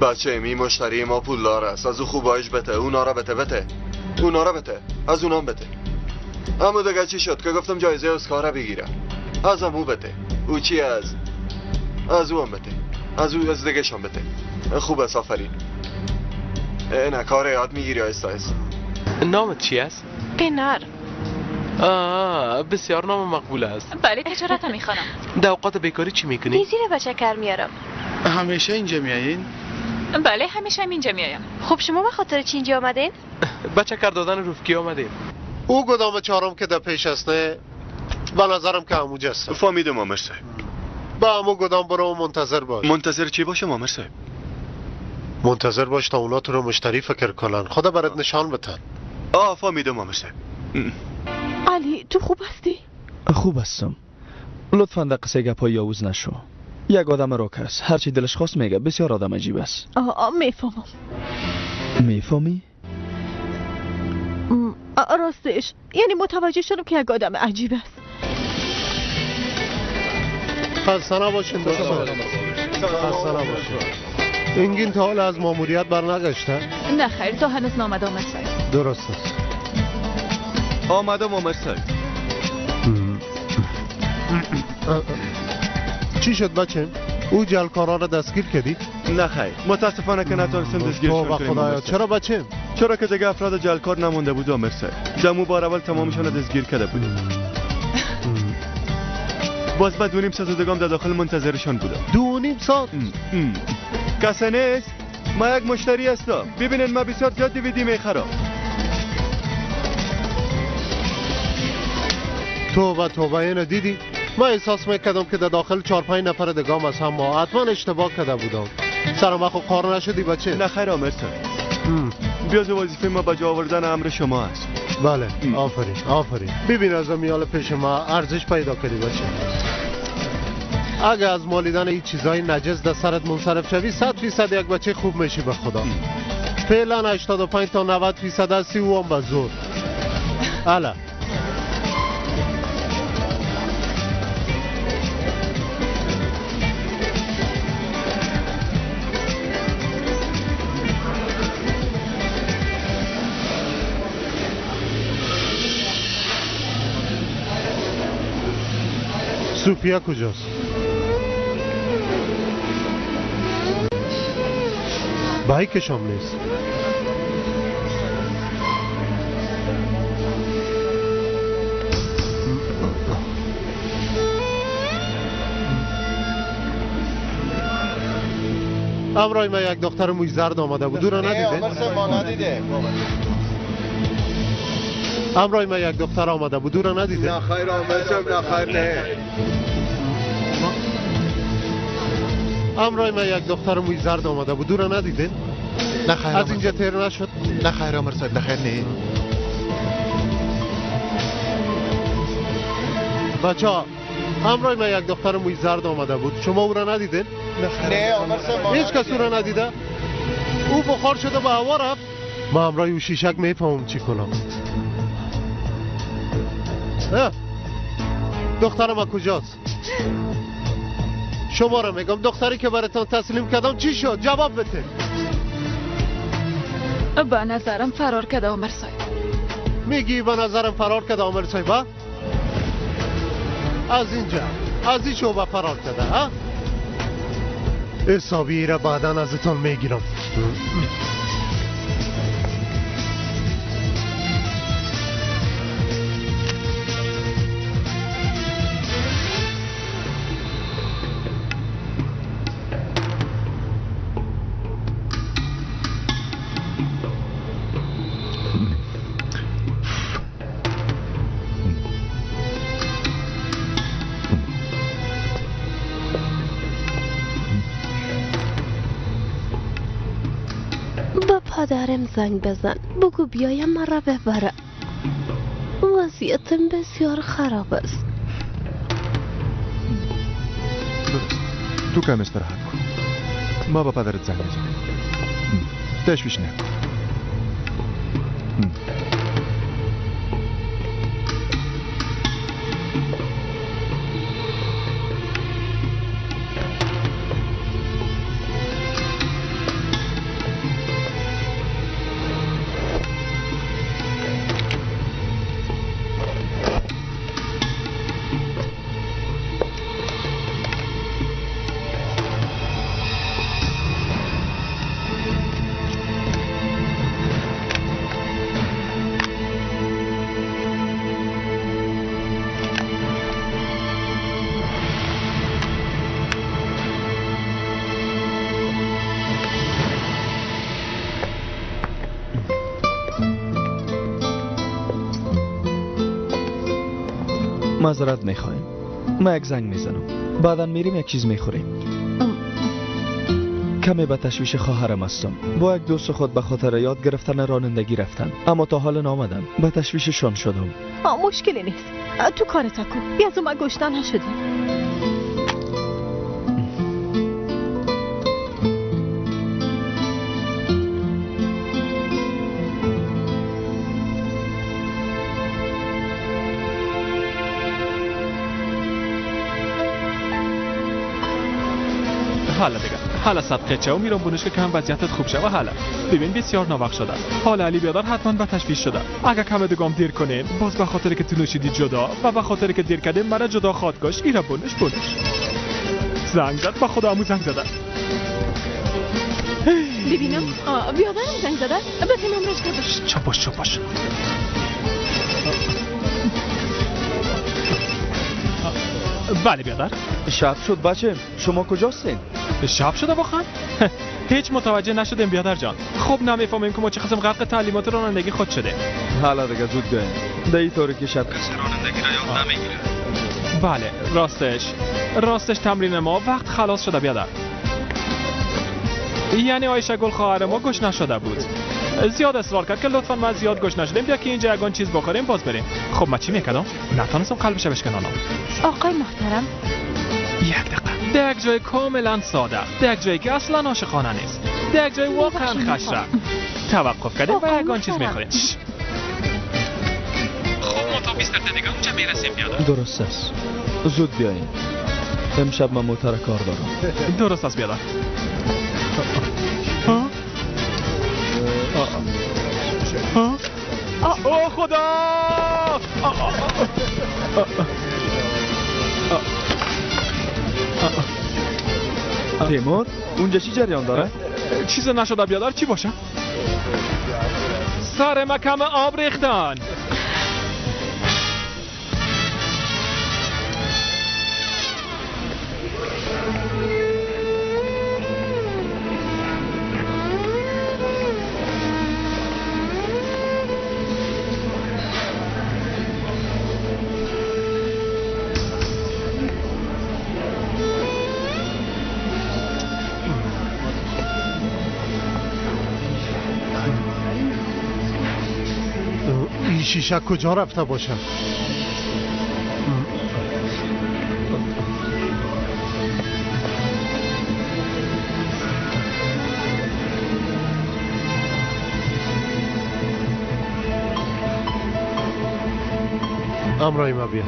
بچه می مشتری ما پولدار است. از او خوبایش بته، اونا را بته بته. اونا را بته، از اونام بته. اما دیگه چی شد که گفتم جایزه اسکار بگیرم. از او بته. او چی از او هم بته. از او از دیگه شام بته. خوب است، آفرین. نه کار یاد میگیری آهسته آهسته. نامت چی است؟ پنار. بسیار نام مقبول است. بله تجارت میخوانم. در اوقات بیکاری چی میکنی؟ دیزی رو بچه کر میارم. همیشه اینجا میایین؟ بله همیشه اینجا میایم. خب شما به خاطر چی اینجا آمدین؟ بچه کر دادن روفکی آمدیم. او گدام چهارم که در پیش است نه، به نظرم که همونجا است. فهمیدم آمر صاحب. با همون گدام برو و منتظر باش. منتظر چی باشم آمر صاحب؟ منتظر باش تا اونا تو رو مشتری فکر کنن، خدا برات نشان بتن. فهمیدم آمر صاحب. علی تو خوب هستی؟ خوب هستم. لطفا در قصه گپای یاوز نشو. یک آدم راک است، هرچی دلش خواست میگه. بسیار آدم عجیب است. میفهمم. میفهمی؟ راستش یعنی متوجه شدم که یک آدم عجیب است. خسته نباشین دوستان. خسته نباشین. انگین تا حالا از ماموریت برنگشته؟ نه خیر، تا هنوز نامده آمد صاحب. درست است. آمدم آمد صاحب. چی شد بچه؟ او جلکارا را دستگیر کردی؟ نه خیر، متاسفانه که نتونستم دستگیرشون کنیم. خدایا چرا بچه؟ چرا که دیگه افراد جلکار نمونده بود آمر صاحب. دمو بار اول تمامشان را دستگیر کرده بودیم. باز بعد 2.5 ساعت دیگه در داخل منتظرشان بودم. 2.5 ساعت؟ کسی نیست؟ ما یک مشتری هستم. ببینن ما بسیار زیاد دیویدی میخرم. توبه توبه، اینو دیدی؟ من احساس میکردم که در داخل 4-5 نفر دیگه هم از هم ما حتما اشتباه کرده بودم. سرم خو قار نشدی بچه؟ نه خیر آمر صاحب. بیاز وظیفه ما به جا آوردن امر شما است. بله آفرین آفرین. ببین از میال پیش ما ارزش پیدا کردی بچه. اگه از مالیدن این چیزای نجس در سرت منصرف شوی 100% یک بچه خوب میشی به خدا. فعلا 85 تا 90% هستی، او هم به زور. الا سوفیا کجاست؟ بایکش هم نیست. امرای ما یک دختر موی زرد آمده بود، او را ندیده؟ ما ندیده. امرای ما یک دختر آمده بود، او را ندیده؟ نه خیر آمر صاحب، نه خیر نه. امرای ما یک دختر موی زرد آمده بود، او را ندیده؟ نه خیر. از اینجا تیر نشد؟ نه خیر آمر صاحب، نه خیر نه. بچه ها، امرای ما یک دختر موی زرد آمده بود، شما او را ندیدین؟ نه آمر صاحب، هیچ کس او را ندیده؟ او بخار شده به هوا رفت. ما امرای او شیشک میفهمم چی کنم. دختر ما کجاست؟ شما را میگم دختری که براتان تسلیم کردم چی شد؟ جواب بده. به نظرم فرار کرده آمر صاحب. میگی به نظرم فرار کرده آمر صاحب؟ از اینجا از این شعبه فرار کرده ها؟ حسابی را بعدا ازتان میگیرم. پدرم زنگ بزن بگو بیایم مرا ببره. وضعیتم بسیار خراب است. درست، تو کم استراحت کن. ما با پدرت زنگ میزنیم، تشویش نکن. معذرت میخوایم. ما یک زنگ میزنم، بعدا میریم یک چیز میخوریم. کمی به تشویش خواهرم هستم. با یک دوست خود به خاطر یاد گرفتن رانندگی رفتن، اما تا حال نامدن. به تشویششان شدم. مشکلی نیست، تو کارت کو. بیا از ما گشنه نشدیم. حالا دیگه، حالا صدقه چه و میرم بونش که کم وضعیتت خوب شه. و حالا ببین بسیار ناوقت شده. حالا علی بیادر حتما به تشویش شده. اگه کم دگام دیر کنین باز به خاطر که تو نوشیدی جدا و به خاطر که دیر کردیم مرا جدا خواد کش. ایرا بونش بونش زنگ زد. با خدا عمو زنگ زده. ببینم بیادرم زنگ زده. بس نمرش کرد. چپ باش چپ باش. بله بیادر. شب شد بچه، شما کجاستین؟ شب شده واقعا؟ هیچ متوجه نشدیم بیادر جان. خب نمیفهمیم که ما چه قسم غرق تعلیمات رانندگی خود شده. حالا دیگه زود بیاین. در این طوری که شب کسی رانندگی را یاد نمیگیره. بله راستش تمرین ما وقت خلاص شده بیادر. یعنی عایشه گل خواهر ما گوش نشده بود. زیاد اصرار کرد که لطفا ما زیاد گوش نشدیم، بیا که اینجا یگان چیز بخوریم باز بریم. خب ما چی میکردم؟ نتونستم قلبش بشکنانم. آقای محترم یک دقیقه. در یک جای کاملا ساده، در یک جایی که اصلا عاشقانه نیست، در یک جای واقعا خشره توقف کردیم و یگان چیز میخوریم. خب ما تا 20 دقیقه دیگه اونجا میرسیم بیادر. درست است، زود بیاین. امشب من موتر کار دارم. درست است بیادر. او خدا! تیمور اونجا چی جریان داره؟ چیز نشده بیادر. چی باشه؟ سر مکم آب ریختن. شیشه کجا رفته باشه؟ امرای ما بیا.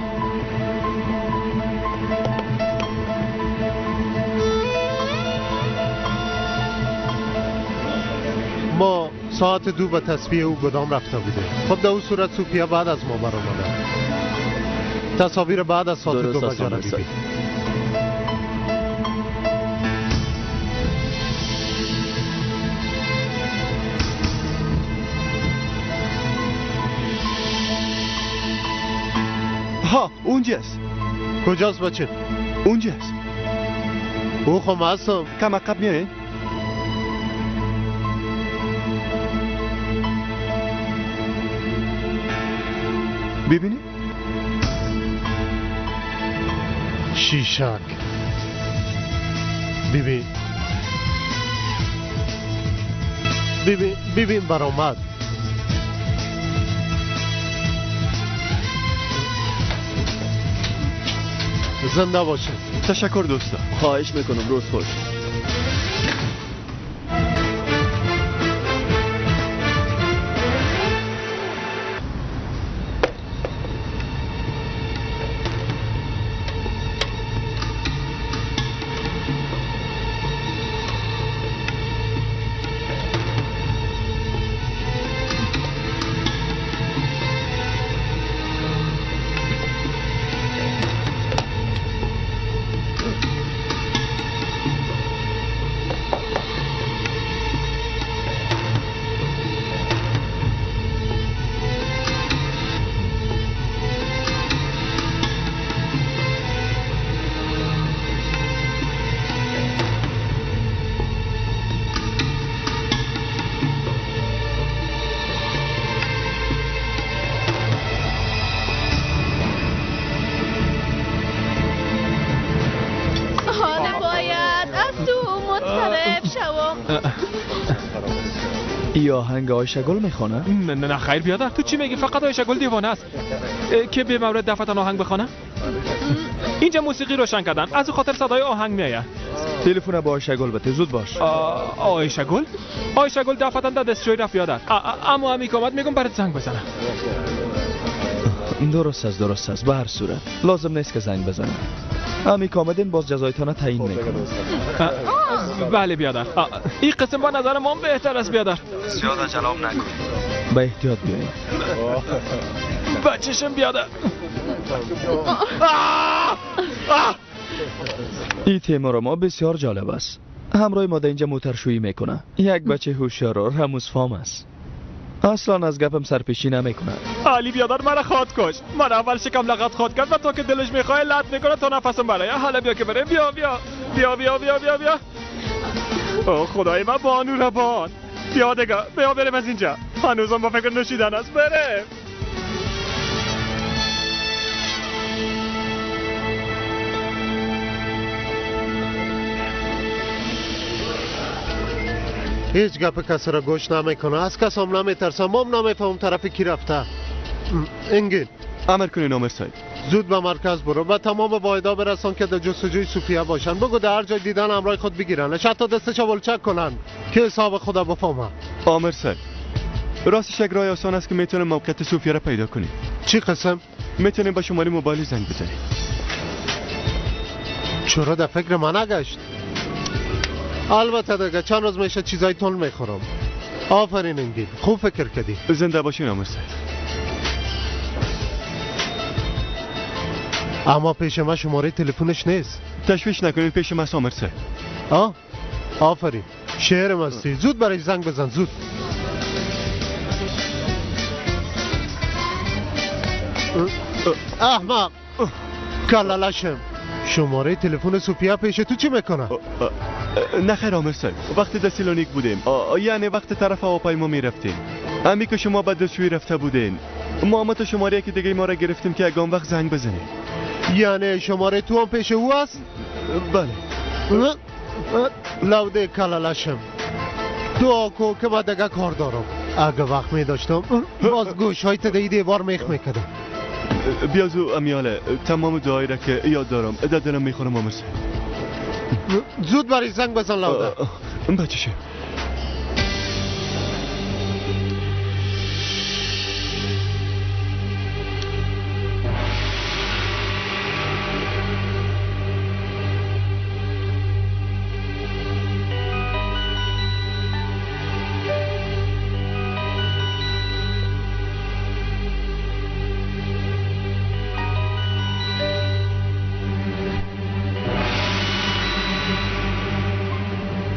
ما ساعت 2 به تصفیه او گدام رفته بوده. خب در اون صورت سوفیا بعد از ما برآمده. تصاویر بعد از ساعت 2 بجا را ببین. ها اونجاست. کجاست بچه؟ اونجاست. او خب هستم. کم عقب میایین. ببینی؟ شیشک. ببین ببین ببین برآمد. زنده باشه. تشکر دوستا. خواهش میکنم. روز خوش. ای آهنگ آیشه گل میخوانه؟ نه نه خیر بیادر، تو چی میگی؟ فقط آیشه گل دیوانه است که به مورد دفعتا آهنگ بخوانه؟ اینجا موسیقی روشن کردن، از او خاطر صدای آهنگ میآید. تلفن با آیشه گل بده، زود باش. آیشه گل؟ آیشه گل دفعتا در دستشویی رفت بیادر. اما همی که آمد میگم برات زنگ بزنم. درست است، درست است. به هر صورت لازم نیست که زنگ بزنم. همی که آمدین باز جزایتان تعیین میکنم. بله بیادر، این قسم با نظر ما بهتر است بیادر. زیاد جلاب نکن، به احتیاط بیایید. بچشم بیادر. این تیمور ما بسیار جالب است. همراه ما در اینجا موترشویی میکنه. یک بچه هوشیار و رموزفام است. اصلا از گپم سرپیشی نمیکنه. علی بیادر مرا خواد کش. من اول شکم لغت خواد کرد و تا که دلش میخواد لط میکنه تا نفسم برای. حالا بیا که بره. بیا بیا بیا بیا بیا بیا بیا. او خدای من، بانو ربان. بیا دیگه، بیا بریم از اینجا. هنوزم با فکر نوشیدن است. بریم. هیچ گپ کسی را گوش نمیکنه، از کس هم نمیترسم، ما هم نمیفهمم طرف کی رفته. انگل امر کنین آمر صاحب. زود به مرکز برو، به تمام واحدها برسان که در جستجوی سوفیا باشن. بگو در هر جای دیدن همراه خود بگیرنش، حتی دستش ولچک کنن که حساب خدا بفهمه. آمر صاحب، راستش یک راه آسان است که میتونیم موقعیت سوفیا را پیدا کنیم. چی قسم؟ میتونیم به شماره موبایل زنگ بزنیم. چرا در فکر من نگشت؟ البته دیگه چند روز میشه چیزای تون میخورم. آفرین انگیل، خوب فکر کردی. زنده باشین آمر صاحب. اما پیش ما شماره تلفنش نیست. تشویش نکنید، پیش ما آمر صاحب. آفرین، شعرم هستی. زود برای زنگ بزن، زود. احمق کلالشم، شماره تلفن سوفیا پیش تو چی میکنه؟ نه خیر آمر صاحب، وقتی در سیلونیک بودیم، یعنی وقتی طرف هواپیما میرفتیم، همی که شما به دستشویی رفته بودین، ما تو شماره که دیگه ما را گرفتیم که اگه وقت زنگ بزنیم. یعنی شماره تو هم پیش او است؟ بله. لوده کلالشم، دعا کو که من دیگه کار دارم. اگه وقت می داشتم باز گوش های تدهی دیوار میخ میکردم. بیازو امیاله، تمام دعایی را که یاد دارم در دلم میخورم آمر صاحب. زود برای زنگ بزن لوده. بچشه.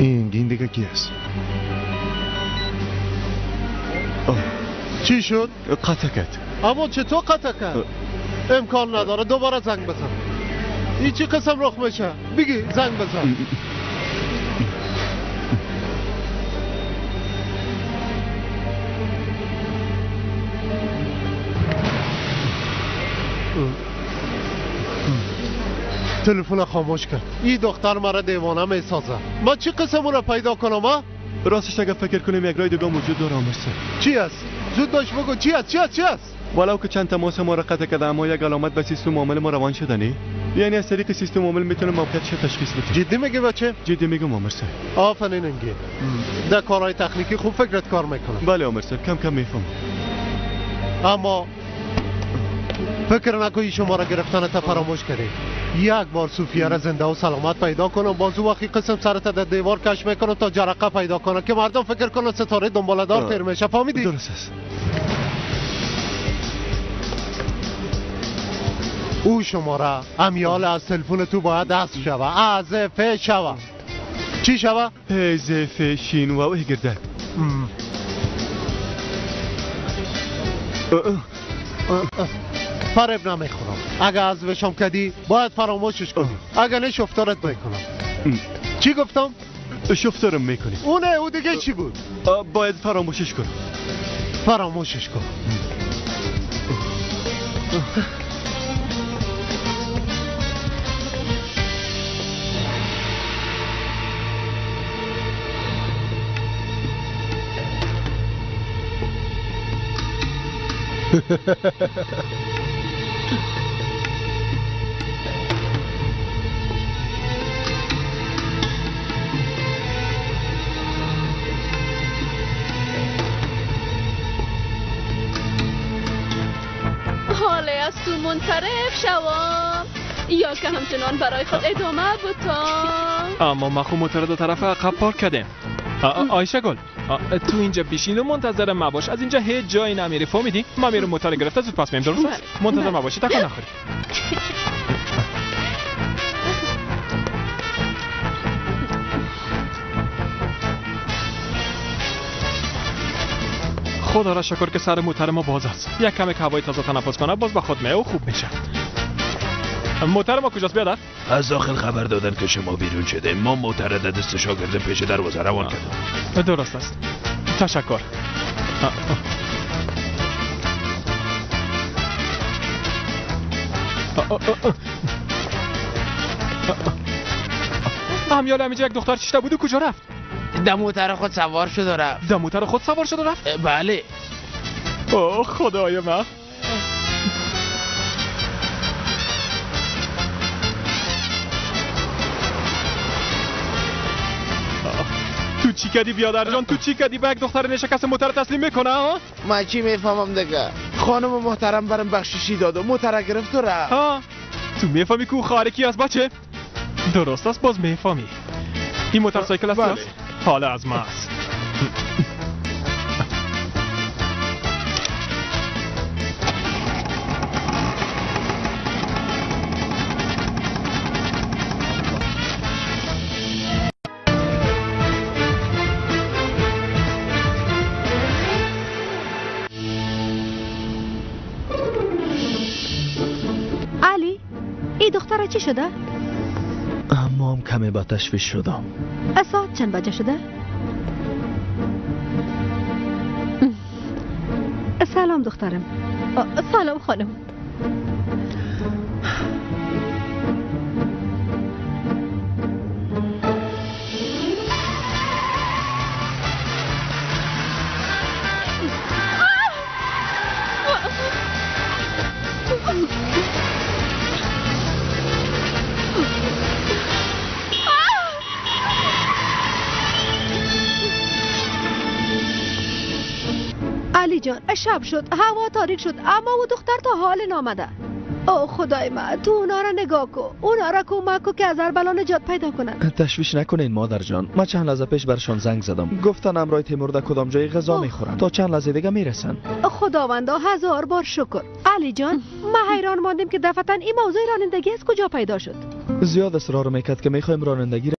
این دیگه کی است؟ چی شد؟ قطع کرد. اما چطور قطع کرد؟ امکان نداره، دوباره زنگ بزن. این چی قسم رخ میشه؟ بگی زنگ بزن. تلفن خاموش کرد. این دختر مرا دیوانه میسازه. ما چی قسم را پیدا کنم؟ راستش اگه فکر کنیم یک راه دیگه موجود داره آمر صاحب. چی است؟ زود باش بگو چی است؟ چی است؟ چی است؟ ولو که چند تماس ما را قطع کرده، اما یک علامت به سیستم عامل ما روان شده. نه یعنی از طریق سیستم عامل میتونه موقعیتش تشخیص بده. جدی میگی بچه؟ جدی میگم آمر صاحب. آفرین انگی، در کارهای تکنیکی خوب فکرت کار میکنه. بله آمر صاحب، کم کم میفهمم. اما فکر نکنی شما را گرفتن تا فراموش کردی. یک بار سوفیا را زنده و سلامت پیدا کنم، باز او وقتی قسم سرت در دیوار کش میکنم تا جرقه پیدا کنه که مردم فکر کنن ستاره دنباله دار تیر میشه. فهمیدی؟ درست است. او شماره امیال از تلفن تو باید حذف شوه. از ف شوه. چی شوه؟ ز ف شین و گردک. فریب نمیخورم. اگه از وشم کدی باید فراموشش کنی، اگه نه شفتارت میکنم. چی گفتم؟ شفتارم میکنی. اونه او دیگه چی بود؟ باید فراموشش کنم. فراموشش کن. حالا از تو منصرف شوم یا که همچنان برای خود ادامه بتام. اما ما خو موتر دو طرف عقب پارک کردیم. آیشه گل تو اینجا بیشین و منتظر ما باش، از اینجا هیچ جایی نمیری، فهمیدی؟ ما میرم موتور گرفته زود پس میم، درست است؟ منتظر ما باشی، تکان نخوری. خدا را شکر که سر موتر ما باز است. یک کمی هوای تازه تنفس کنه باز به خود میه و خوب میشه. موتر ما کجاست بیادر؟ از داخل خبر دادن که شما بیرون شده. ما موتر دست شاگرد پیش دروازه روان کردم. درست است، تشکر. همیال همینجا یک دختر چشته بود و کجا رفت؟ در موتر خود سوار شد و رفت. در موتر خود سوار شد و رفت؟ بله. اوه خدای من. تو چی کردی بیادر جان؟ تو چی کردی؟ به یک دختر نشکست موتر تسلیم میکنه؟ ها؟ من چی میفهمم دیگه؟ خانم محترم برم بخششی داد و موتر گرفت و رفت. ها؟ تو میفهمی که او خواهر کی است بچه؟ درست است، باز میفهمی. این موتورسایکل است؟ بله. حالا از ما است. علی، این دختر چی شده؟ اما هم کمی با تشویش شدم. ساعت چند بجه شده؟ سلام دخترم. سلام خانم. علی جان، شب شد، هوا تاریک شد، اما او دختر تا حال نامده. او خدای من، تو اونا را نگاه کو، اونا را کمک کو که از اربلا نجات پیدا کنن. تشویش نکنین مادر جان، من چند لحظه پیش برشان زنگ زدم، گفتن امرای تیمور در کدام جای غذا میخورن، تا چند لحظه دیگه میرسن. خداوندا هزار بار شکر. علی جان، ما حیران ماندیم که دفعتا این موضوع رانندگی از کجا پیدا شد. زیاد اصرار میکرد که میخوایم رانندگی